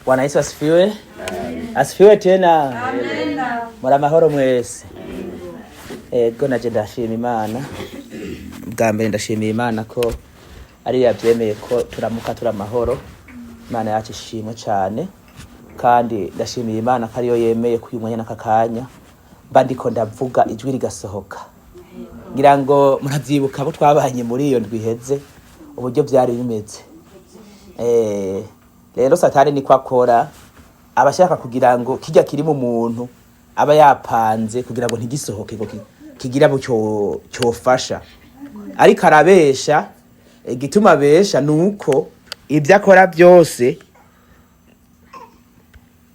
Bwana Yesu asifiwe. Asifiwe tena. Muri amahoro mwese. Ego, naje ndashima Imana. Bwa mbere ndashimiye Imana ko ari yabyemeye ko turamuka turi amahoro. Imana yacu ishimwe cyane. Kandi ndashimiye Imana ko ariyo yemeye ko uyu mwanya n'aka kanya mba ndiko ndavuga ijwi rigasohoka. Ngira ngo muravyibuka abo twabanye muri iyo ndwi iheze uburyo vyari bimeze. Rero Satani niko akora, aba ashaka kugira ngo kirya kiri mu muntu aba yapanze kugira ngo ntigisohoke, ngo kigira abo cyofasha, ariko arabesha. Igituma abesha ni uko ibyo akora byose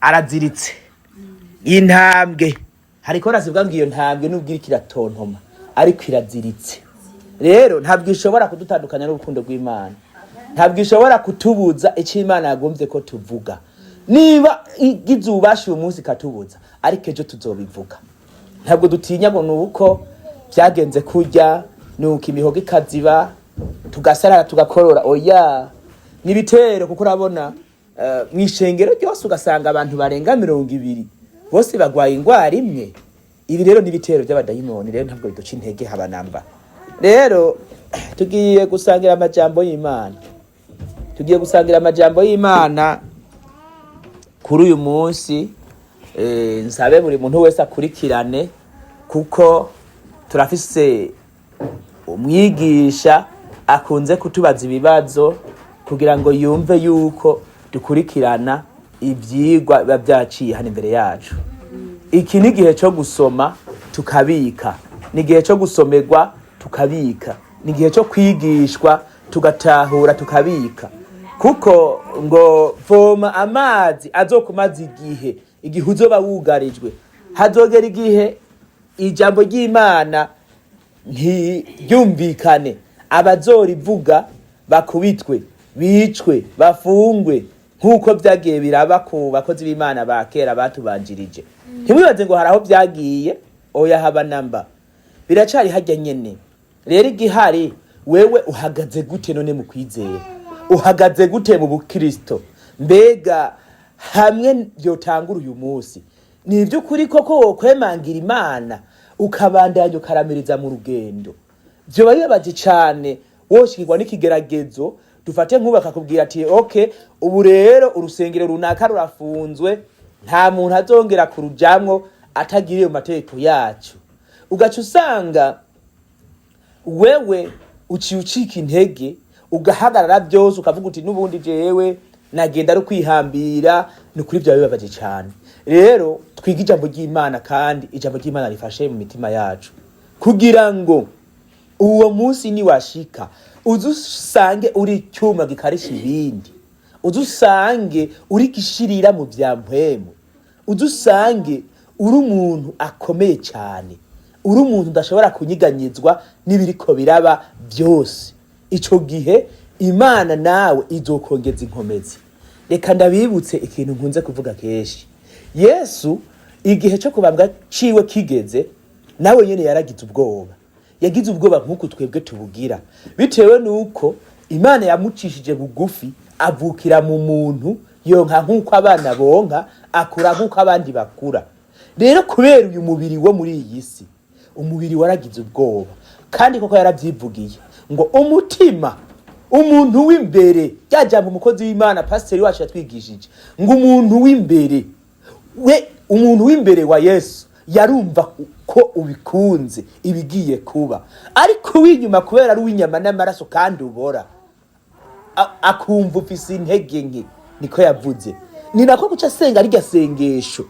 araziritse intambwe. Hariko razivuga ngo iyo ntambwe nubwo iriko iratontoma, ariko iraziritse. Rero ntabwo ishobora kudutandukanya n'urukundo rw'Imana, ntabwo ishobora kutubuza icyo Imana yagombye ko tuvuga. Niba igize ububasha uyu munsi ikatubuza, ariko ejo tuzobivuga. Ntabwo dutinya ngo ni uko byagenze kurya, ni uko imihogo ikaziba, tugasarara, tugakorora. Oya, ni ibitero, kuko urabona mu ishengero ryose ugasanga abantu barenga 20 bose bagwaye ingwara imwe. Ibi rero ni ibitero by'abadayimoni. Rero ntabwo biduca intege haba namba. Rero tugiye gusangira amajambo y'Imana, tugiye gusangira amajambo y'Imana kuri uyu munsi. Nsabe buri muntu wese akurikirane, kuko turafise umwigisha akunze kutubaza ibibazo kugira ngo yumve yuko dukurikirana ivyigwa biba vyaciye hano imbere yacu. Iki ni igihe cyo gusoma tukabika, ni igihe cyo gusomerwa tukabika, ni igihe cyo kwigishwa tugatahura tukabika, kuko ngo voma amazi azokumaza igihe uzoba wugarijwe. Hazogera igihe ijambo ry'Imana ntiryumvikane, abazorivuga bakubitwe, bicwe, bafungwe, nk'uko byagiye biraba ku bakozi b'Imana ba kera batubanjirije. Ntimwibaze ngo hari aho byagiye, oya, haba namba, biracari hajya nyene. Rero igihari, wewe uhagaze gute none mu kwizera? Uhagaze gute mu bukristo? Mbega hamwe byotangura uyu munsi, ni iby'ukuri koko wokwemangira Imana ukabandanya ukaramiriza mu rugendo? Vyoba bibabaje cane woshikirwa n'ikigeragezo, dufate nk'ubu akakubwira ati: "Okay, ubu rero urusengero runaka rurafunzwe, nta muntu azongera kurujamwo atagiriye mu mategeko yacu." Ugaca usanga wewe uciye ucika intege, ugahagarara byose, ukavuga uti: "N'ubundi jewe nagenda ari kwihambira." Ni ukuri byaba bibabaje cyane. Rero twige ijambo ry'Imana, kandi ijambo ry'Imana rifashe mu mitima yacu, kugira ngo uwo munsi niwashika uze usange uri icyuma gikarisha ibindi, uze usange uri gishirira mu bya mpwemu, uze usange uri umuntu akomeye cyane, uri umuntu udashobora kunyiganyizwa n'ibiriko biraba byose. Ico gihe Imana nawe izokongeza inkomezi. Reka ndabibutse ikintu nkunze kuvuga kenshi: Yesu igihe cyo kubambwa ciwe kigeze, nawe nyene yaragize ubwoba. Yagize ubwoba nk'uku twebwe tubugira, bitewe n'uko Imana yamucishije bugufi, avukira mu muntu, yonka nk'uko abana bonka, akura nk'uko abandi bakura. Rero kubera uyu mubiri wo muri iyi si, umubiri waragize ubwoba. Kandi koko yarabyivugiye ngo umutima, umuntu w'imbere, rya jambo umukozi w'Imana pasiteri wacu yatwigishije, ngo umuntu w'imbere we, umuntu w'imbere wa Yesu yarumva ko ubikunze ibigiye kuba, ariko uw'inyuma, kubera ari uw'inyama n'amaraso kandi ubora, akumva ufise intege nke. Niko yavuze. Ni nako guca asenga rirya sengesho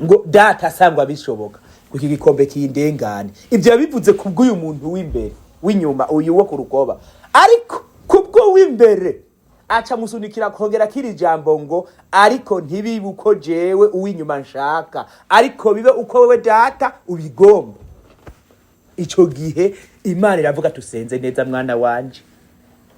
ngo: "Data, sangwa bishoboka ngo iki gikombe kindengane." Ibyo yabivuze kubw'uyu muntu w'imbere, w'inyuma uyu wo ku rukoba, ariko kubwo w'imbere aca musunikira kongera kiri jambo ngo: "Ariko ntibibe uko jewe uw'inyuma nshaka, ariko bibe uko wewe Data ubigomba." Ico gihe Imana iravuga: "Tusenze neza, mwana wanje."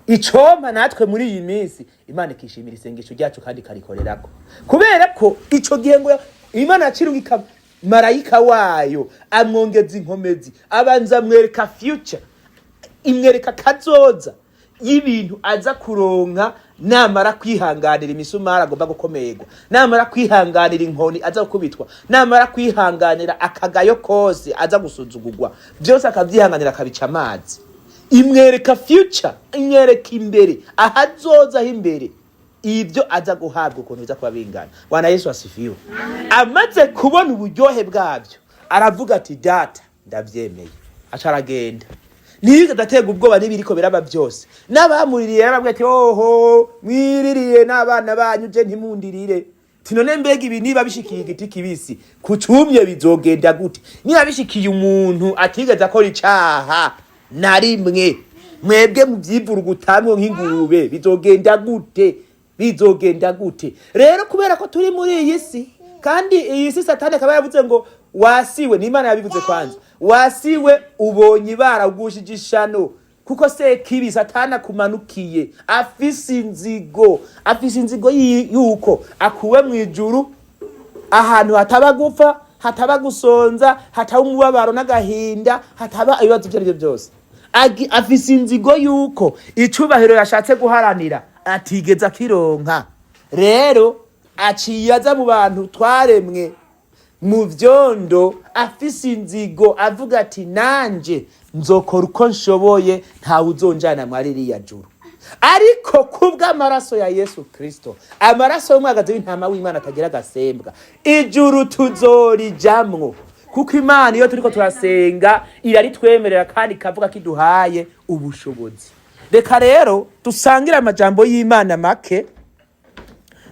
Icompa natwe muri iyi minsi Imana ikishimira isengesho ryacu kandi ikarikorerako, kubera ko ico gihe ngo Imana yacirungika marayika wayo, amwongeza inkomezi, abanza amwereka future, imwereka kazoza y'ibintu aza kuronka. Namara kwihanganira imisumari agomba gukomerwa, namara kwihanganira inkoni aza gukubitwa, namara kwihanganira akagayo kose aza gusuzugurwa, byose akabyihanganira, akabica amazi, imwereka future, imwereka imbere ahazozaho imbere, ibyo aza guhabwa ukuntu biza kuba bingana. Bwana Yesu asifiwe. Amaze kubona uburyohe bwabyo, aravuga ati: "Data, ndabyemeye." Aca aragenda, ntiyigeze aterwa ubwoba n'ibiriko biraba byose. N'abamuririye yarababwiye ati: "Oho, mwiririye n'abana banyu, je ntimundirire." Ti none mbega ibi niba bishikiye igiti kibisi, kucumye bizogenda gute? Niba bishikiye umuntu atigeze akora icaha na rimwe, mwebwe muvyivurugutamwo nk'ingurube, bizogenda gute? Bizogenda gute? Rero kubera ko turi muri iyi si, kandi iyi si Satani akaba yavuze ngo wasiwe n'Imana, yabivuze kwanza, wasiwe, ubonye ibara, ugushije ishano, kuko sekibi Satani akumanukiye afise inzigo, afise inzigo yuko akuwe mu ijuru, ahantu hataba gupfa, hataba gusonza, hataba umubabaro n'agahinda, hataba ibibazo ibyo ari byo byose. Afise inzigo yuko icubahiro yashatse guharanira atigeze akironka. Rero aciye aza mu bantu twaremwe mu vyondo, afise inzigo, avuga ati: "Nanje nzokora uko nshoboye, ntawe uzonjana mwari ririya juru." Ariko kubw'amaraso ya Yesu Kristo, amaraso y'umwagazi w'intama w'Imana atagira agasembwa, ijuru tuzorijamwo, kuko Imana iyo turiko turasenga iraritwemerera kandi ikavuga ko iduhaye ubushobozi. Reka rero dusangire amajambo y'Imana make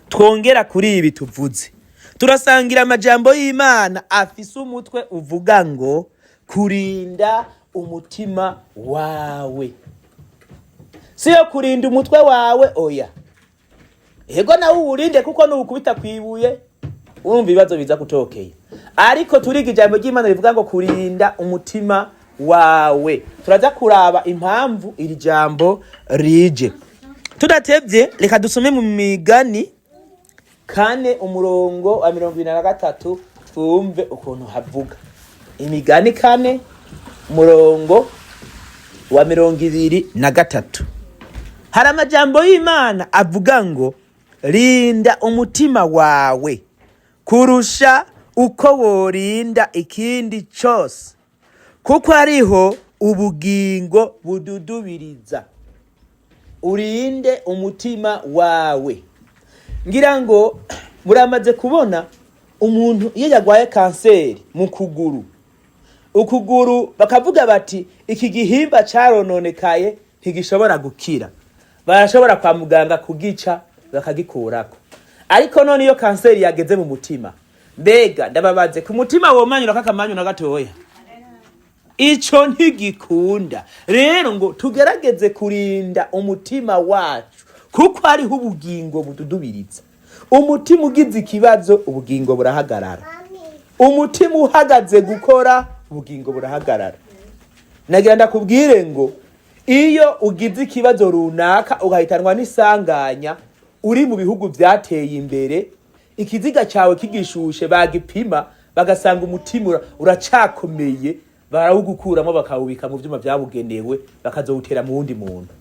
twongera kuri ibi tuvuze. Turasangira amajambo y'Imana afise umutwe uvuga ngo kurinda umutima wawe. Siyo kurinda umutwe wawe, oya. Ego, nawe uwurinde, kuko nuwukubita kwibuye urumva ibibazo biza kutokeye. Ariko turiga ijambo ry'Imana rivuga ngo kurinda umutima wawe. Turaza kuraba impamvu iri jambo rije. Tudatevye, reka dusome mu Migani 4, umurongo wa 23, twumve ukuntu havuga. Imigani 4, umurongo wa 23, hari amajambo y'Imana avuga ngo: "Rinda umutima wawe kurusha uko worinda ikindi cyose, kuko ariho ubugingo bududubiriza." Urinde umutima wawe. Ngira ngo muramaze kubona umuntu iyo yagwaye kanseri mu kuguru, ukuguru bakavuga bati: "Iki gihimba carononekaye, ntigishobora gukira." Barashobora kwa muganga kugica bakagikurako. Ariko none iyo kanseri yageze mu mutima, mbega ndababaze, ku mutima womanyura kakamanyu na gatoya? Ico ntigikunda. Rero ngo tugerageze kurinda umutima wacu, kuko hariho ubugingo bududubiriza. Umutima ugize ikibazo, ubugingo burahagarara. Umutima uhagaze gukora, ubugingo burahagarara. Nagira ndakubwire ngo iyo ugize ikibazo runaka, ugahitanwa n'isanganya uri mu bihugu byateye imbere, ikiziga cyawe kigishushe bagipima bagasanga umutima uracakomeye, barawugukuramo bakawubika mu byuma byabugenewe, bakazowutera mu wundi muntu.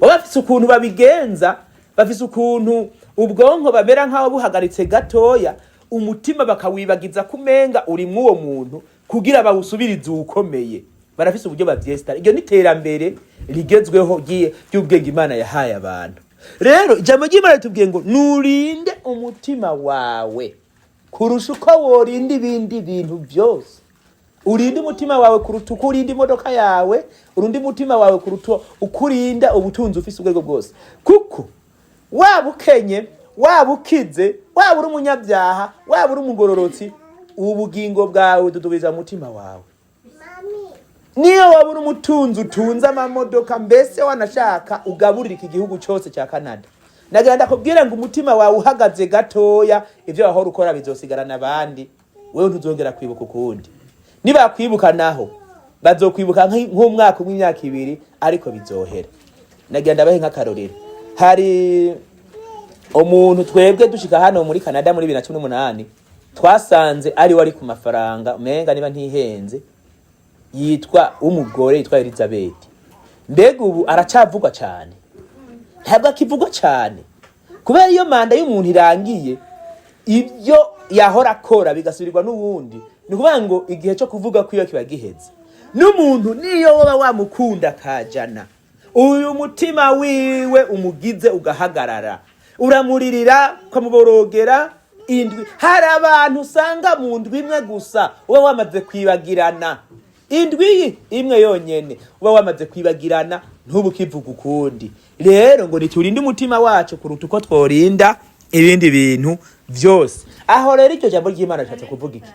Baba bafise ukuntu babigenza, bafise ukuntu ubwonko bamera nk'aho buhagaritse gatoya, umutima bakawibagiza ko umenga uri mw'uwo muntu, kugira bawusubirize uwukomeye. Barafise uburyo bavyesitara. Iryo ni iterambere rigezweho ry'ubwenge Imana yahaye abantu. Rero ijambo ry'Imana ritubwiye ngo nurinde umutima wawe kurusha uko worinda ibindi bintu byose. Urinde umutima wawe kuruta uko urinda imodoka yawe, urinde umutima wawe kuruta uko urinda ubutunzi ufise ubwo bwose, kuko waba ukenye, waba ukize, waba uri umunyabyaha, waba uri umugororotsi, ubugingo bwawe dudubiza mu mutima wawe. Niyo waba uri umutunzi, utunze amamodoka, mbese wanashaka ugaburira iki gihugu cyose cya Canada, nagira ndakubwira ngo umutima wawe uhagaze gatoya, ibyo wahora ukora bizosigarana abandi, wewe ntuzongera kwibuka ukundi. Nibakwibuka naho bazokwibuka nk'umwaka umwe, imyaka 2, ariko bizohera. Nagira ndabahe nk'akarorero. Hari umuntu twebwe dushika hano muri Canada muri 2018 twasanze ari we ari ku mafaranga, umenga niba ntihenze, yitwa umugore yitwa Elizabeth. Mbega ubu aracavugwa cyane? Ntabwo akivugwa cyane, kubera iyo manda y'umuntu irangiye, ibyo yahora akora bigasubirwa n'uwundi. Ni ukuvuga ngo igihe cyo kuvuga ko iyo kiba giheze. N'umuntu niyo woba wamukunda kajana, uyu mutima wiwe umugize ugahagarara, uramuririra, ukamuborogera indwi. Hari abantu usanga mu ndwi imwe gusa uba wamaze kwibagirana, indwi imwe yonyene uba wamaze kwibagirana, ntubu ukivuga ukundi. Rero ngo niturinde umutima wacu kuruta uko tworinda ibindi bintu byose. Aho rero iryo jambo ry'Imana rishatse kuvuga iki?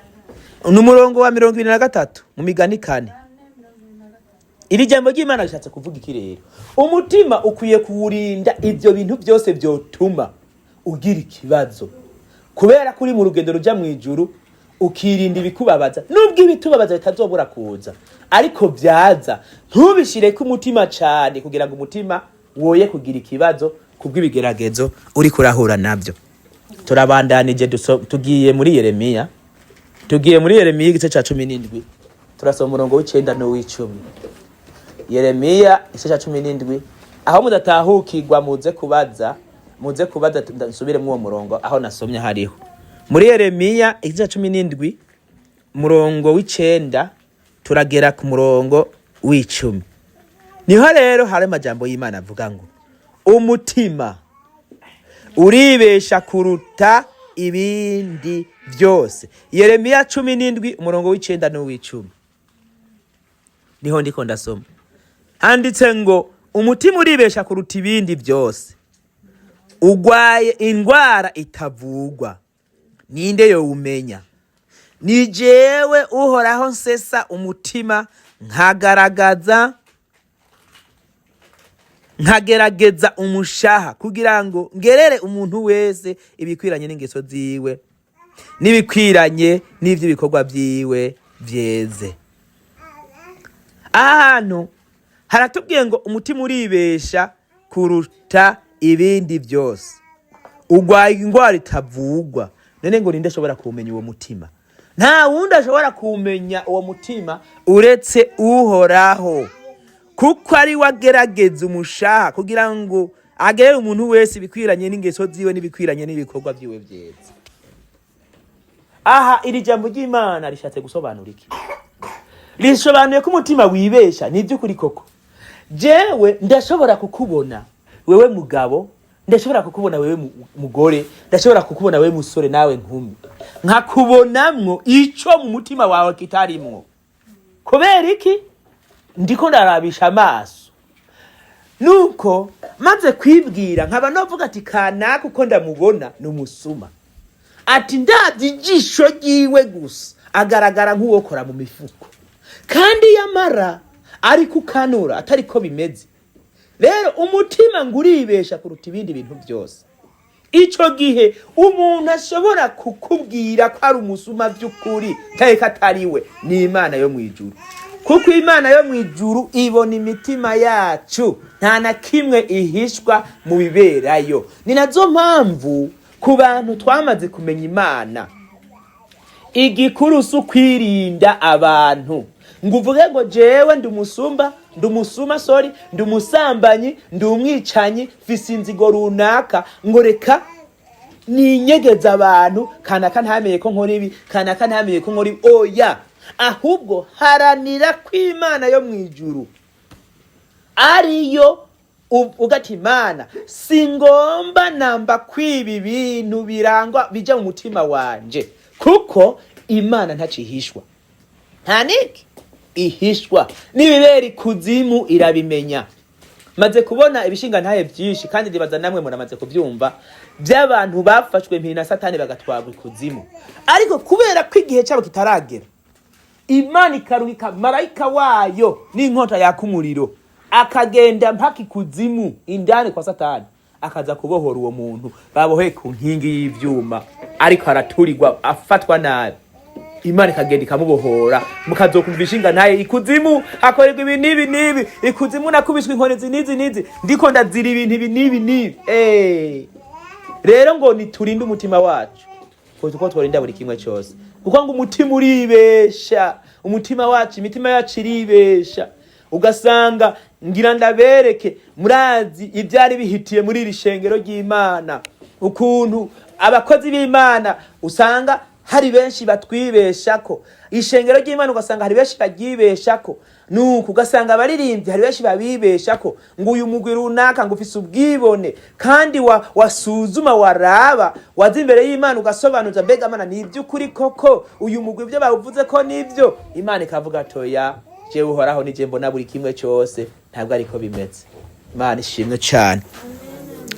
Ni umurongo wa 23 mu Migani 4. Iri jambo ry'Imana rishatse kuvuga iki rero? Umutima ukwiye kuwurinda ibyo bintu byose byotuma ugira ikibazo, kubera ko uri mu rugendo ruja mu ijuru, ukirinda ibikubabaza. Nubwo ibitubabaza bitazobura kuza, ariko byaza ntubishireko umutima cyane, kugira ngo umutima woye kugira ikibazo kubw'ibigeragezo uri kurahura nabyo. Turabandanije, tugiye muri Yeremiya, tugiye muri Yeremiya igice ca 17, turasoma umurongo w'9 n'uw'icumi. Yeremiya igice ca 17. Aho mudatahukirwa muze kubaza, muze kubaza, nsubiremo uwo murongo aho nasomye hariho. Muri Yeremiya igice ca 17, umurongo w'9 turagera ku murongo w'10. Niho rero hari amajambo y'Imana avuga ngo: "Umutima uribesha kuruta ibindi byose." Yeremiya 17, umurongo w'9 n'uw'icumi, niho ndiko ndasoma. Handitse ngo: "Umutima uribesha kuruta ibindi byose, ugwaye indwara itavugwa, ninde yowumenya? Ni jewe Uhoraho nsesa umutima, nkagaragaza, nkagerageza umushaha, kugira ngo ngerere umuntu wese ibikwiranye n'ingeso ziwe n'ibikwiranye n'ivy'ibikorwa vyiwe vyeze." Aha hantu haratubwiye ngo umutima uribesha kuruta ibindi byose, ugwaye indwara itavugwa. None ngo ninde ashobora kuwumenya uwo mutima? Nta wundi ashobora kuwumenya uwo mutima uretse Uhoraho, kuko ari we agerageza umushaha, kugira ngo agerere umuntu wese ibikwiranye n'ingeso ziwe n'ibikwiranye n'ibikorwa vyiwe vyeza. Aha iri jambo ry'Imana rishatse gusobanura iki? Risobanuye ko umutima wibesha. Ni iby'ukuri koko. Jewe ndashobora kukubona wewe mugabo, ndashobora kukubona wewe mugore, ndashobora kukubona wewe musore, nawe nkumi, nkakubonamwo ico mu mutima wawe kitarimwo. Kubera iki? Ndiko ndarabisha amaso, nuko maze kwibwira nkaba novuga ati: "Kanaka uko ndamubona ni umusuma." Ati: "Ndabye ijisho ryiwe gusa, agaragara nk'uwokora mu mifuko." Kandi yamara ari kukanura atari ko bimeze. Rero umutima ngo uribesha kuruta ibindi bintu byose. Ico gihe umuntu ashobora kukubwira ko ari umusuma by'ukuri cyangwa ko atari we ni Imana yo mu ijuru, kuko Imana yo mu ijuru ibona imitima yacu, nta na kimwe ihishwa mu biberayo. Ni nazo mpamvu ku bantu twamaze kumenya Imana, igikuru si ukwirinda abantu ngo uvuge ngo: "Jewe ndi umusumba, ndi umusuma, sorry, ndi umusambanyi, ndi umwicanyi, mfise inzigo runaka, ngo reka ninyegeza abantu, kanaka ntamenye ko nkora ibi, kanaka ntamenye ko nkora ibi." Oya, ahubwo haranira ko Imana yo mu ijuru ariyo ugati: "Imana, si ngomba namba kwiba ibintu birangwa bija mu mutima wanje," kuko Imana ntacihishwa, nta niki ihishwa, n'ibibera ikuzimu irabimenya. Maze kubona ibishinga ntaye byinshi, kandi ndibaza namwe muramaze kubyumva, by'abantu bafashwe mpiri na Satani bagatwarwa ikuzimu, ariko kubera ko igihe cyabo kitaragera, Imana ikarungika marayika wayo n'inkota yaka umuriro, akagenda mpaka ikuzimu indani kwa Satani, akaza kubohora uwo muntu baboheye ku nkingi y'ivyuma, ariko araturirwa, afatwa nabi. Imana ikagenda ikamubohora. Mukazokumva ishinga ntaye: "Ikuzimu hakorerwa ibi n'ibi n'ibi, ikuzimu nakubiswe inkoni izi n'izi n'izi, ndiko ndazira ibintu ibi n'ibi n'ibi." Rero ngo niturinde umutima wacu kuko uko tworinda buri kimwe cyose, kuko ngo umutima uribesha. Umutima wacu, imitima yacu iribesha, ugasanga Ngira ndabereke, murazi ibyari bihitiye muri iri shengero ry'Imana, ukuntu abakozi b'Imana usanga hari benshi batwibeshako, ishengero ry'Imana ugasanga hari benshi baryibeshako, nuko ugasanga abaririmbyi hari benshi babibeshako ngo uyu mugwi runaka ngo ufise ubwibone, kandi wasuzuma waraba waza imbere y'Imana ugasobanuza, mbega Mana, ni iby'ukuri koko uyu mugwi ibyo bawuvuze ko nibyo? Imana ikavuga, toya, jewe Uhoraho nije mbona buri kimwe cyose, ntabwo ariko bimeze. Imana ishimwe cyane.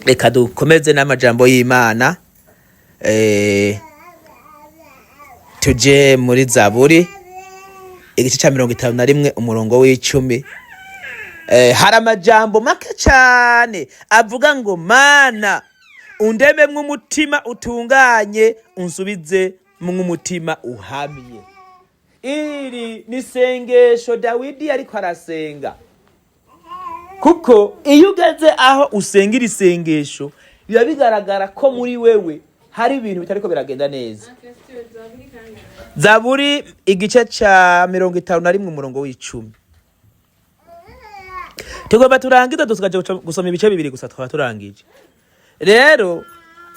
Reka dukomeze n'amajambo y'Imana. Tuje muri Zaburi igice cya 51, umurongo w'10. Hari amajambo make cyane avuga ngo: "Mana, undememwo umutima utunganye, unsubize mw'umutima uhamye." Iri ni isengesho Dawidi ariko arasenga, kuko iyo ugeze aho usenga iri sengesho, biba bigaragara ko muri wewe hari ibintu bitariko biragenda neza. Zaburi igice ca 51, umurongo w'10. Tugomba turangize, dusigaje gusoma ibice bibiri gusa, twaba turangije. Rero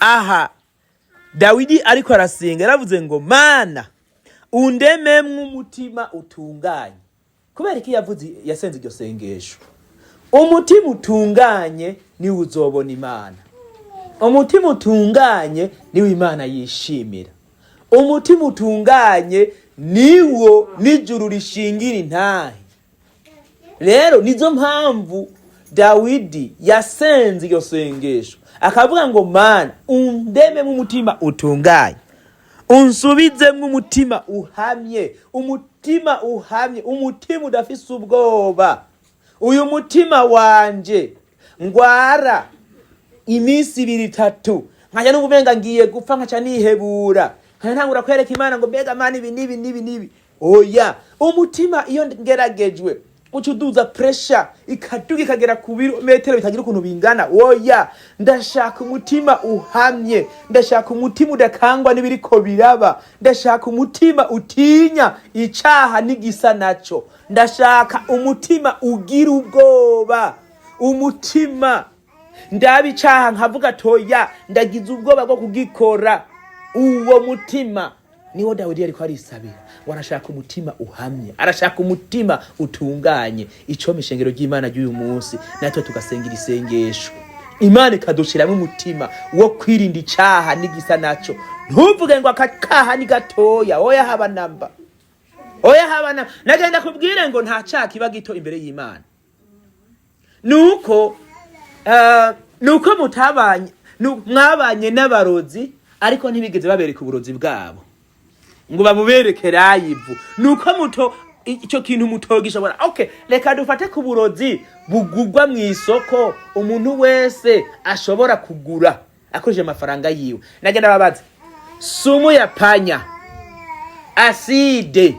aha Dawidi ariko arasenga, yaravuze ngo: "Mana, undememwo umutima utunganye." Kubera iki yavuze, yasenze iryo sengesho? Umutima utunganye niwo uzobona Imana. Umutima utunganye niwo Imana yishimira. Umutima utunganye niwo n'ijuru rishingira intahe. Rero nizo mpamvu Dawidi yasenze iryo sengesho, akavuga ngo: "Mana, undememo umutima utunganye, unsubizemwo umutima uhamye, umutima uhamye, umutima udafise ubwoba. Uyu mutima wanje ngwara iminsi ibiri itatu, nkajya n'ubumenga ngiye gupfa, nkaca nihebura, nkaca ntangura kwereka Imana ngo: mbega Mana, ibi n'ibi n'ibi n'ibi. Oya, umutima iyo ngeragejwe uca uduza pressure, ikaduga ikagera ku birometero bitagira ukuntu bingana. Oya, ndashaka umutima uhamye, ndashaka umutima udakangwa n'ibiriko biraba, ndashaka umutima utinya icaha n'igisa naco, ndashaka umutima ugira ubwoba, umutima ndaba icaha nkavuga toya, ndagize ubwoba bwo kugikora." Uwo mutima niwo Dawidi yariko arisabira, ngo arashaka umutima uhamye, arashaka umutima utunganye. Ico mishengero ry'Imana ry'uyu munsi, natwe tugasengera isengesho, Imana ikadushiramo umutima wo kwirinda icaha n'igisa naco. Ntuvuge ngo aka kaha ni gatoya. Oya, haba namba, oya, haba namba. Nagenda kubwire ngo nta caha kiba gito imbere y'Imana. Nuko mutabanye, mwabanye n'abarozi, ariko ntibigeze babereka uburozi bwabo ngo babubereke live. Nuko muto icyo kintu mutogishobora. Okay, reka dufate ku burozi bugurwa mu isoko, umuntu wese ashobora kugura akoresheje amafaranga yiwe. Nagenda babaze sumu ya panya, acide,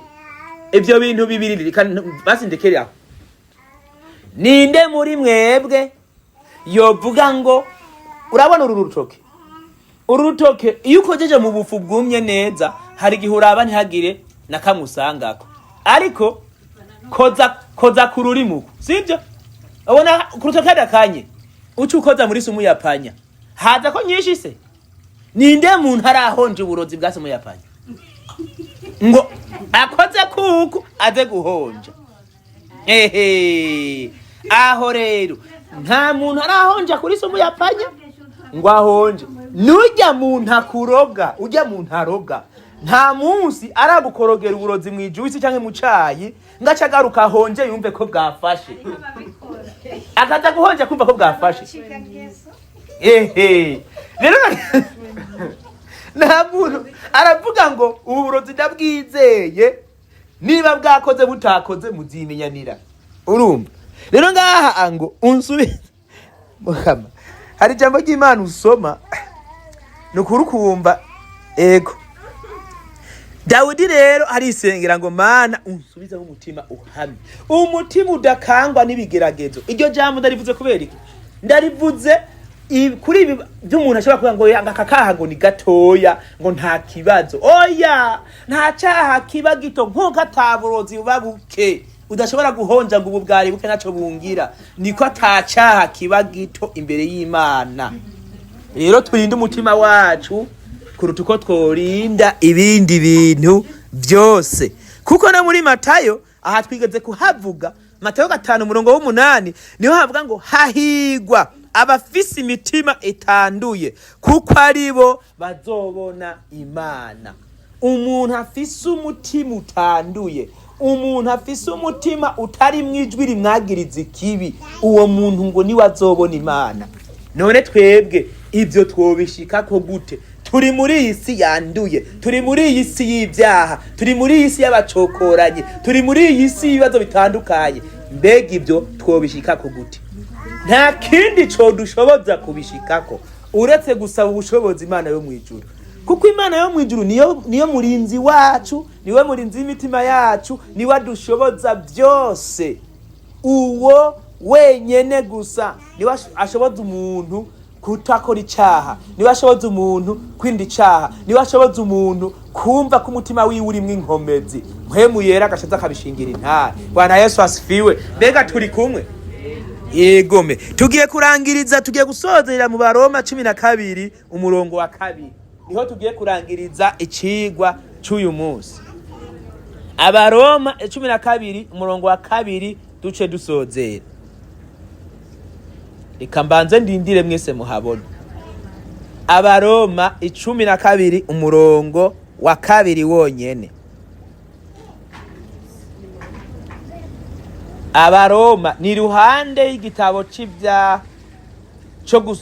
ivyo bintu bibiri, reka basindekere aho. Ninde muri mwebwe yovuga ngo urabona uru rutoke? Uru rutoke iyo ukojeje mu bufu bwumye neza, hari igihe uraba ntihagire na kamwe usangako, ariko koza koza ku rurimi uko, sibyo? Ubona ku rutoke hadakanye, uca ukoza muri sumu ya panya, haza ko nyinshi se? Ninde muntu arahonje uburozi bwa sumu ya panya ngo akoze kuku aze guhonja? Ehe, aho rero nta muntu arahonja kuri sumu ya panya ngo ahonje. Nujya muntu akuroga, ujya muntu aroga, nta munsi aragukorogera uburozi mu ijuisi cyangwa mu cayi ngo ace agaruka ahonje yumve ko bwafashe, akaza guhonja kumva ko bwafashe. Ehe, rero nta muntu aravuga ngo ubu burozi ndabwizeye, niba bwakoze butakoze muzimenyanira. Urumva rero ngaha ngo unsubize mukama, hari ijambo ry'Imana usoma, ni ukuri ukumva ego. Dawidi rero arisengera ngo: "Mana, unsubizeho umutima uhamye, umutima udakangwa n'ibigeragezo." Iryo jambo ndarivuze kubera iki? Ndarivuze kuri ibi by'umuntu ashobora kuvuga ngo yanga aka kaha, ngo ni gatoya, ngo nta kibazo. Oya, nta cyaha kiba gito, nk'uko ataburozi buba buke. Udashobora guhonja ngo ubu bwari buke ntaco bungira. Niko atacaha kiba gito imbere y'Imana. Rero turinde umutima wacu kuruta uko tworinda ibindi bintu byose, kuko no muri Matayo, aha twigeze kuhavuga, Matayo 5 umurongo w'8, niho havuga ngo hahigwa abafise imitima itanduye, kuko aribo bazobona Imana. Umuntu afise umutima utanduye, umuntu afise umutima utarimwo ijwi rimwagiriza ikibi, uwo muntu ngo niwe azobona Imana. None twebwe ibyo twobishikako gute? Turi muri iyi si yanduye, turi muri iyi si y'ibyaha, turi muri iyi si y'abacokoranyi, turi muri iyi si y'ibibazo bitandukanye. Mbega ibyo twobishikako gute? Nta kindi codushoboza kubishikako uretse gusaba ubushobozi Imana yo mu ijuru, kuko Imana yo mu ijuru niyo murinzi wacu, niwe murinzi w'imitima yacu, niwe adushoboza byose. Uwo wenyene gusa niwe ashoboza umuntu kutakora icaha, niwe ashoboza umuntu kwirinda icaha, niwe ashoboza umuntu kumva ko umutima wiwe urimwo inkomezi. Mpwemu Yera agashaza akabishingira intare. Bwana Yesu asifiwe. Mbega turi kumwe? Yegome. Tugiye kurangiriza, tugiye gusozera mu Baroma 12 umurongo wa 2, niho tugiye kurangiriza icigwa c'uyu munsi. Abaroma 12 umurongo wa 2, duce dusozera. Reka mbanze ndindire mwese muhabona. Abaroma 12 umurongo wa 2 wonyene. Abaroma ni ruhande y'igitabo c'ibya co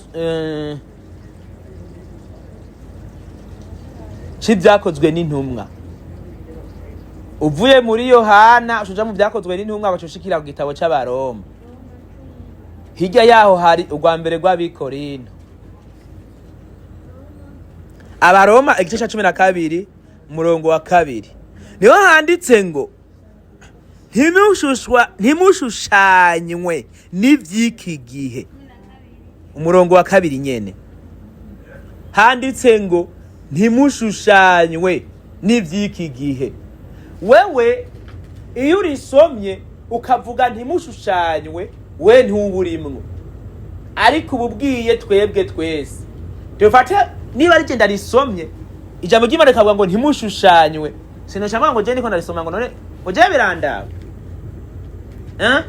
c'Ibyakozwe n'Intumwa. Uvuye muri Yohana ucuja mu Byakozwe n'Intumwa, bacushikira ku gitabo c'Abaroma. Hirya yaho hari urwa mbere rw'Abikorino. Abaroma igice ca 12 umurongo wa 2, niho handitse ngo ntimushushanywe n'ivy'iki gihe. Umurongo wa 2 nyene handitse ngo ntimushushanywe n'ivy'iki gihe. Wewe iyo urisomye ukavuga ntimushushanywe, we ntuburimwo, ariko uba ubwiye twebwe twese. Dufate niba ari genda risomye ijambo ry'Imana rikavuga ngo ntimushushanywe, sinoca ngo je ndiko ndarisoma ngo none ngo jewe birandaba. Eh?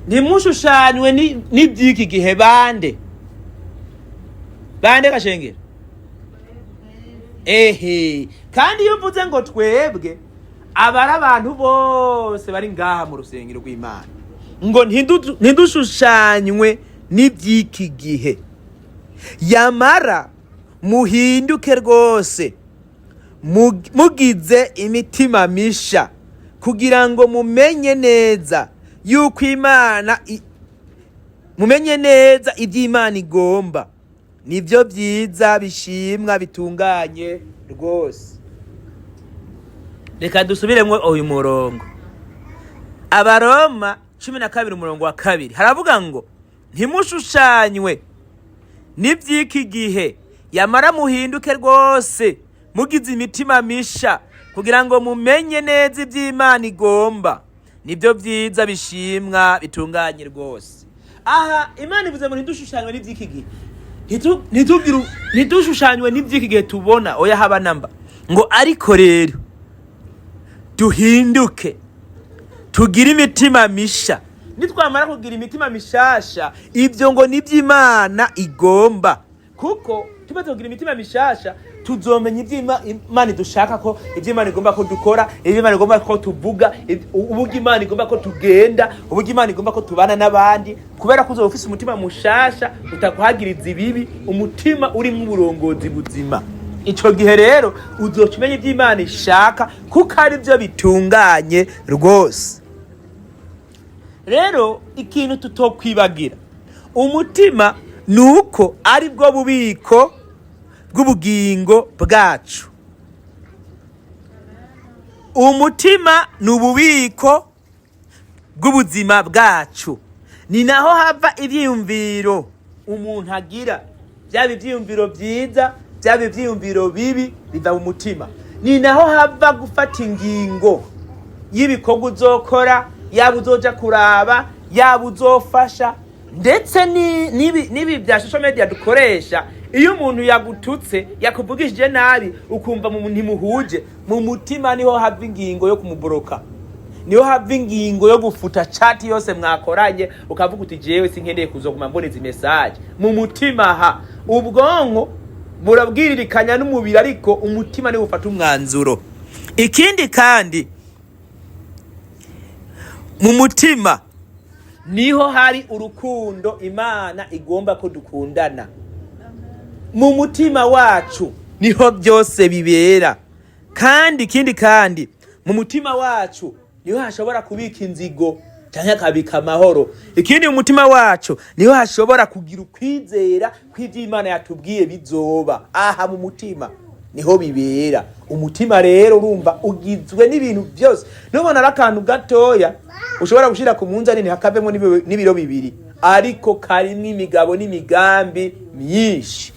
Ntimushushanywe n'ivy'iki gihe. Bande bande gashengera? Ehe, kandi iyo uvuze ngo twebwe, aba ari abantu bose bari ngaha mu rusengero rw'Imana, ngo ntidushushanywe n'iby'iki gihe, yamara muhinduke rwose mugize imitima misha, kugira ngo mumenye neza yuko Imana mumenye neza iby'Imana igomba, nibyo byiza bishimwa bitunganye rwose. Reka dusubiremo uyu murongo. Abaroma 12 umurongo wa 2, haravuga ngo ntimushushanywe n'iby'iki gihe, yamara muhinduke rwose mugize imitima misha, kugira ngo mumenye neza iby'Imana igomba, nibyo byiza bishimwa bitunganye rwose. Aha Imana ivuze ngo ntidushushanywe n'iby'iki gihe. Ntidushushanywe n'iby'iki gihe tubona, oya, haba namba. Ngo ariko rero duhinduke tugire imitima misha. Nitwamara kugira imitima mishasha, ibyo ngo n'iby'Imana igomba, kuko tumaze kugira imitima mishasha tuzomenya iby'Imana idushaka, ko iby'Imana igomba ko dukora, iby'Imana igomba ko tuvuga, uburyo Imana igomba ko tugenda, uburyo Imana igomba ko tubana n'abandi, kubera ko uzoba ufise umutima mushasha utakuhagiriza ibibi, umutima urimwo uburongozi buzima. Ico gihe rero uzoca umenya iby'Imana ishaka, kuko ari byo bitunganye rwose. Rero ikintu tutokwibagira, umutima ni uko ari bwo bubiko bw'ubugingo bwacu. Umutima ni ububiko bw'ubuzima bwacu, ni naho hava ibyiyumviro umuntu agira, byaba ibyiyumviro byiza, byaba ibyiyumviro bibi, biva mu mutima. Ni naho hava gufata ingingo y'ibikorwa uzokora. Yaba uzoja kuraba, yaba uzofasha, ndetse n'ibi bya social media dukoresha. Iyo umuntu yagututse, yakuvugishije nabi, ukumva ntimuhuje mu mutima, niho hava ingingo yo kumuboroka, niho hava ingingo yo gufuta chat yose mwakoranye, ukavuga uti: "Jewe sinkeneye kuzoguma mbona izi message." Mu mutima ha ubwonko burabwiririkanya n'umubiri, ariko umutima niwo ufata umwanzuro. Ikindi kandi, mu mutima niho hari urukundo Imana igomba ko dukundana. Mu mutima wacu niho byose bibera. Kandi ikindi kandi, mu mutima wacu niho hashobora kubika inzigo cyangwa akabika amahoro. Ikindi, mu mutima wacu niho hashobora kugira ukwizera kw'ibyo Imana yatubwiye bizoba. Aha mu mutima niho bibera. Umutima rero, urumva, ugizwe n'ibintu byose. Nubona ari akantu gatoya ushobora gushyira ku munzani ntikavemo n'ibiro 2, ariko karimwo imigabo n'imigambi myinshi.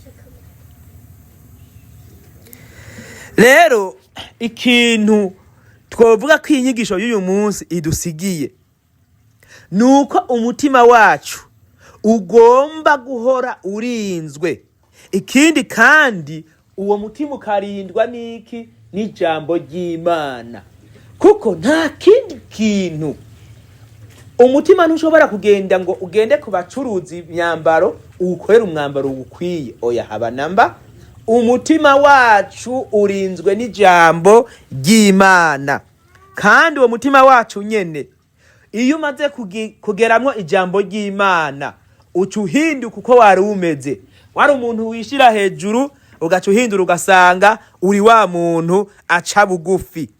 Rero ikintu twavuga ko iyi nyigisho y'uyu munsi idusigiye ni uko umutima wacu ugomba guhora urinzwe. Ikindi kandi, uwo mutima ukarindwa n'iki? N'ijambo ry'Imana, kuko nta kindi kintu. Umutima ntushobora kugenda ngo ugende ku bacuruzi imyambaro uwukorere umwambaro uwukwiye. Oya, haba namba. Umutima wacu urinzwe n'ijambo ry'Imana. Kandi uwo mutima wacu nyene, iyo umaze kugeramwo ijambo ry'Imana, uca uhinduka uko wari umeze. Wari umuntu wishira hejuru, ugaca uhindura, ugasanga uri wa muntu aca bugufi.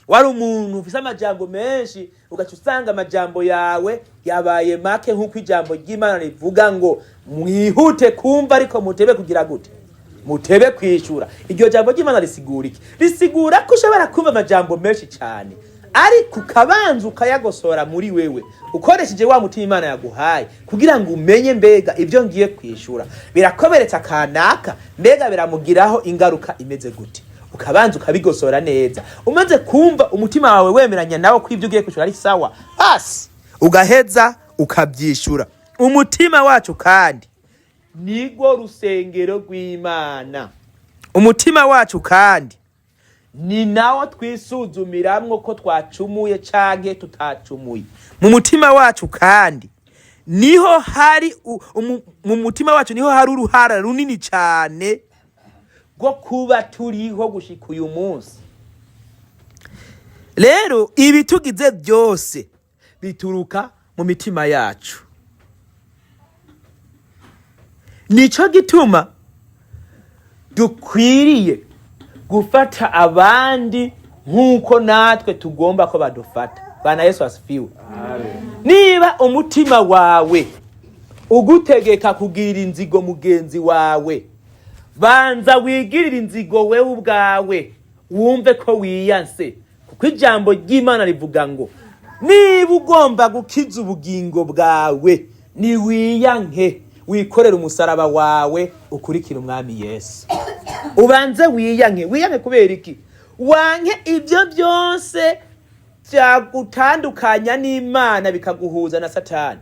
Wari umuntu ufise amajambo menshi, ugaca usanga amajambo yawe yabaye make, nk'uko ijambo ry'Imana rivuga ngo: "Mwihute kumva, ariko mutebe kugira gute? Mutebe kwishura." Iryo jambo ry'Imana risigura iki? Risigura ko ushobora kumva amajambo menshi cyane, ariko ukabanza ukayagosora muri wewe ukoresheje wa mutima Imana yaguhaye, kugira ngo umenye: mbega ibyo ngiye kwishura birakomeretsa kanaka? Mbega biramugiraho ingaruka imeze gute? Ukabanza ukabigosora neza. Umaze kumva umutima wawe wemeranya nawe ko ibyo ugiye kwishura ari sawa, basi ugaheza ukabyishura. Umutima wacu kandi nigwo rusengero rw'Imana. Umutima wacu kandi ni nawo twisuzumiramwo ko twacumuye canke tutacumuye. Mu mutima wacu kandi niho hari mu mutima wacu niho hari uruhara runini cyane rwo kuba turiho gushika uyu munsi. Rero ibitugize byose bituruka mu mitima yacu. Nico gituma dukwiriye gufata abandi nk'uko natwe tugomba ko badufata. Bwana Yesu asifiwe. Niba umutima wawe ugutegeka kugirira inzigo mugenzi wawe, banza wigirire inzigo wewe ubwawe, wumve ko wiyanse, kuko ijambo ry'Imana rivuga ngo: "Niba ugomba gukiza ubugingo bwawe, niwiyanke, wikorere umusaraba wawe, ukurikire Umwami Yesu." Ubanze wiyanke. Wiyanke kubera iki? Wanke ibyo byose byagutandukanya n'Imana, bikaguhuza na Satani.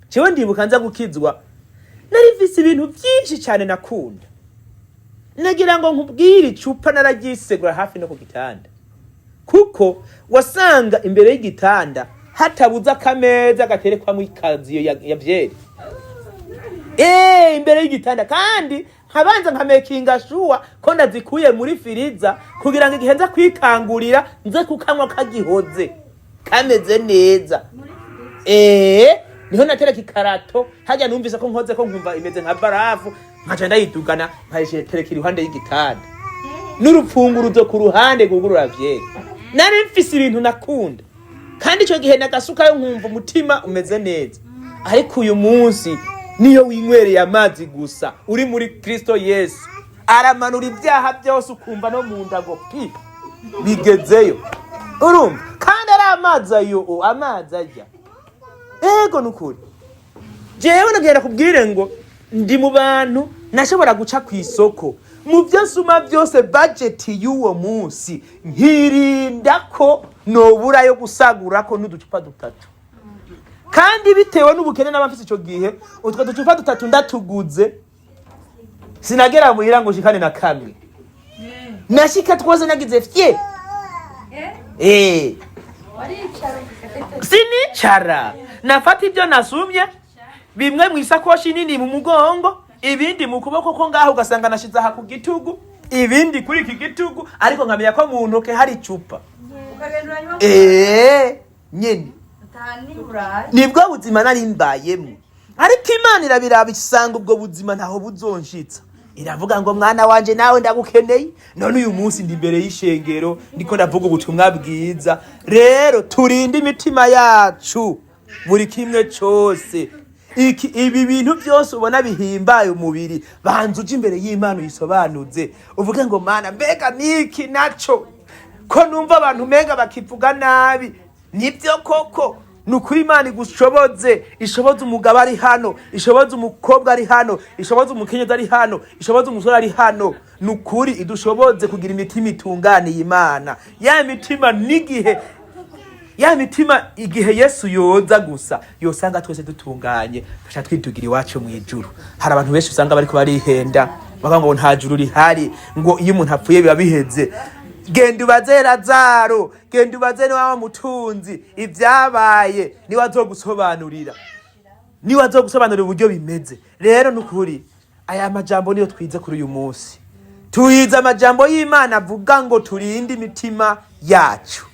Jewe ndibuka nza gukizwa, nari mfise ibintu byinshi cyane nakunda. Nagira ngo nkubwire, icupa nararyisegura hafi no ku gitanda, kuko wasanga imbere y'igitanda hatabuze akameza gaterekwamo ikaziyo ya byeri imbere y'igitanda. Kandi nkabanza nkamekinga sure ko ndazikuye muri freezer, kugira ngo igihe nza kwikangurira nze kukanywa kagihoze kameze neza. Niho natereka ikarato hajya, numvise ko nkoze ko nkumva imeze nka barafu, nkaca ndayidugana, nkayitereka iruhande y'igitanda, n'urupfunguruzo ku ruhande rwugurura vyeri. Nari mfise ibintu nakunda, kandi ico gihe nagasukayo nkumva umutima umeze neza. Ariko uyu munsi, niyo winywereye amazi gusa, uri muri Kristo Yesu, aramanura ibyaha byose, ukumva no mu nda ngo pi, bigezeyo. Urumva kandi ari amazi ayo, amazi ajya. Ego, nukuri jewe nagenda kubwire ngo ndi mu bantu nashobora guca ku isoko. Mu byo nsuma byose, budget y'uwo munsi, nkirinda ko nobura yo gusagura ko n'uducupa dutatu. Kandi bitewe n'ubukene n'aba mfise ico gihe, utwo ducupa dutatu ndatuguze, sinagera muhira ngo nshikane na kamwe. Nashika twose nagize fye. Sinicara, nafata ibyo nasumye, bimwe mu isakoshi nini mu mugongo, ibindi mu kuboko ko ngaho, ugasanga nashize aha ku gitugu, ibindi kuri iki gitugu, ariko nkamenya ko mu ntoke hari icupa. Ukagenda uranywa. Nyene. Utaha niburayi. Nibwo buzima nari mbayemwo, ariko Imana irabiraba, isanga ubwo buzima ntaho buzonshitsa. Iravuga ngo: "Mwana wanje, nawe ndagukeneye." None uyu munsi ndi imbere y'ishengero, ndiko ndavuga ubutumwa bwiza. Rero turinde imitima yacu buri kimwe cose. Iki, ibi bintu byose ubona bihimbaye umubiri, banza uje imbere y'Imana uyisobanuze, uvuge ngo: "Mana, mbega niki naco ko numva abantu umenga bakivuga nabi, nibyo koko?" Ni ukuri, Imana igushoboze, ishoboze umugabo ari hano, ishoboze umukobwa ari hano, ishoboze umukenyezi ari hano, ishoboze umusore ari hano. Ni ukuri, idushoboze kugira imitima itunganiye Imana, ya mitima n'igihe, ya mitima igihe Yesu yoza gusa yosanga twese dutunganye, tuca twidugira iwacu mu ijuru. Hari abantu benshi usanga bariko barihenda, bavuga ngo nta juru rihari, ngo iyo umuntu apfuye biba biheze. Genda ubaze Lazaro, genda ubaze niwa mutunzi ibyabaye, niwe azogusobanurira, niwe azogusobanurira uburyo bimeze. Rero nukuri, aya majambo niyo twize kuri uyu munsi. Tuyize amajambo y'Imana avuga ngo turinde imitima yacu.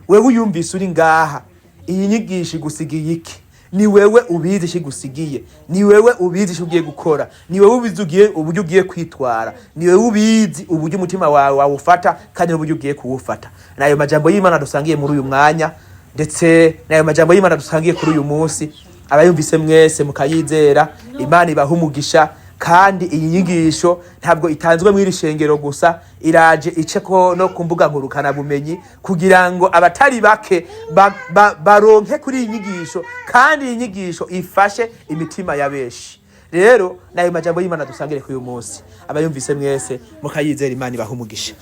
Wewe uyumvise uri ngaha, iyi nyigisho igusigiye iki? Ni wewe ubizi icyo igusigiye, ni wewe ubizi icyo ugiye gukora, ni wewe ubizi ugiye uburyo ugiye kwitwara, ni wewe ubizi uburyo umutima wawe wawufata kandi n'uburyo ugiye kuwufata. N'ayo majambo y'Imana dusangiye muri uyu mwanya, ndetse n'ayo majambo y'Imana dusangiye kuri uyu munsi. Abayumvise mwese mukayizera, Imana ibaha umugisha. Kandi iyi nyigisho ntabwo itanzwe muri iri shengero gusa, iraje ice ko no ku mbuga ngurukanabumenyi, kugira ngo abatari bake baronke kuri iyi nyigisho, kandi iyi nyigisho ifashe imitima ya benshi. Rero n'ayo majambo y'Imana dusangire kuri uyu munsi. Abayumvise mwese mukayizera, Imana ibaha umugisha.